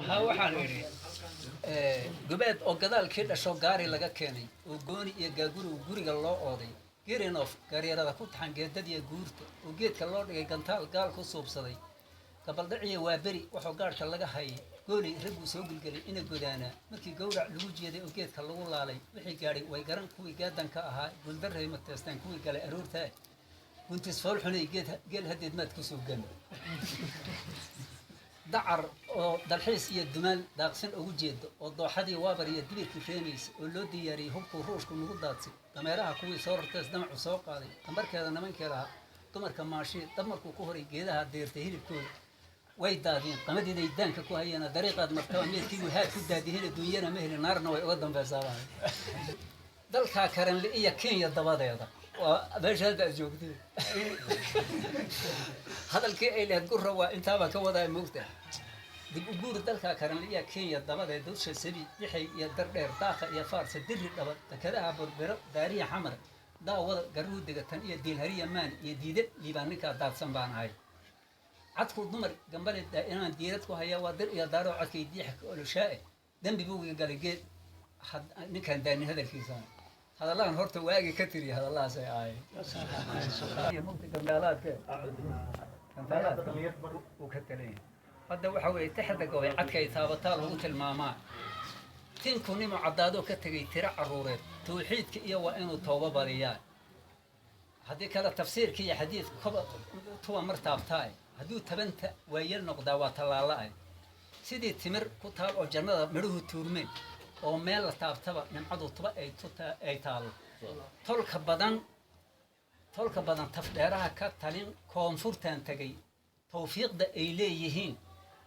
Ha, waxaan idhi gobeed oo gadaalkii dhasho gaari laga keenay oo gooni iyo gaaguri guriga loo ooday, gerinof garyarada ku taxan geedadiya guurta oo geedka loo dhigay, gantaal gaal ku suubsaday, gabaldhaciya waa beri wuxuu gaadhka laga hayay, gooli ragguu soo gelgelay ina godaanaa, markii gowrac lagu jeeday oo geedka lagu laalay, wixii gaadhay way garan kuwii gaadanka ahaa, guuldarray mateesteen kuwii galay aroortaa, guntis fool xunay geed geel hadeed maad kusoo gami, dacar oo dalxiis iyo dumaal daaqsin ugu jeedo oo dooxadii waabar iyo dibirkii reemaysa oo loo diyaariyey hubkuu ruushku nagu daadsay, dameeraha kuwii soo rartees damacu soo qaaday, dambarkeeda nimankii lahaa, dumarka maashii dab markuu ku horay geedaha deertay hilibkooda way daadiyeen, qamadiiday daanka ku hayeena, dariiqaad martaba meedkiigu haad ku daadiyeen, adduunyana ma helin, naarna way uga dambaysaa. Dalkaa Karanle iyo Kenya dabadeeda waa meesha hadda aad joogtay. Hadalkii ay lahayd gura waa intaabaa ka wadaa moogta. Dib u guur dalka Karanle iyo Kenya dabadeed, dusha Sabi Dixay iyo Dardheer, Daakha iyo Faarsa, Diri Dhaba, dekadaha Burbiro, Daariya Xamar, Daawada Garuhu Degatan iyo Diilhariya Maan iyo Diide Liibaan, ninkaa daadsan baan ahay. Cadku dumar gambale inaan diirad ku haya waa dir iyo daaro codkay diixa ka oloshaa, dembi buugiga galay geed ninkaan daanin hadalkiisa. Hadallahan horta waagi ka tiriya hadallahaas ay ahaayeen mugta gantaalaadka, gantaalaadka uu ka talanya. Hadda waxa weeye tixda gobay cadkay taabataa lagu tilmaamaa, tinku nimu caddaadoo ka tegay tiro carruureed, tawxiidka iyo waa inuu toobo badiyaa, haddii kale tafsiirka iyo xadiidka koba tuba mar taabtaay, hadduu tabanta waayel noqdaa waa tallaala-ay, sidii timir ku taal oo jannada midhuhu tuurmeen oo meel la taabtaba nimcadu tuba ay ay taallo, tolka badan, tolka badan tafdheeraha ka talin, koonfurtaan tegay tawfiiqda ay leeyihiin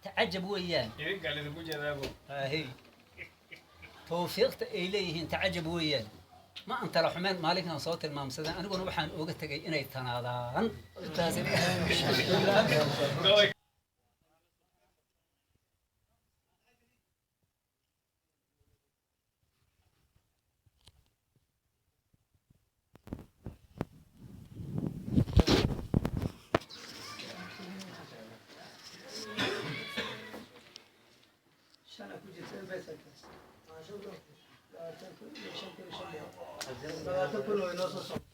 tacajab weeyaan. Idinkaa lidinku jeedaago. Ahey, tawfiiqta ay leeyihiin tacajab weeyaan, ma an tala xumeen maalinkan soo tilmaamsadeen, aniguna waxaan ooga tegay inay tanaadaan. Gabay. Shana ku jirta 20,000 25,500, 20,000 oo inoo soo socdo.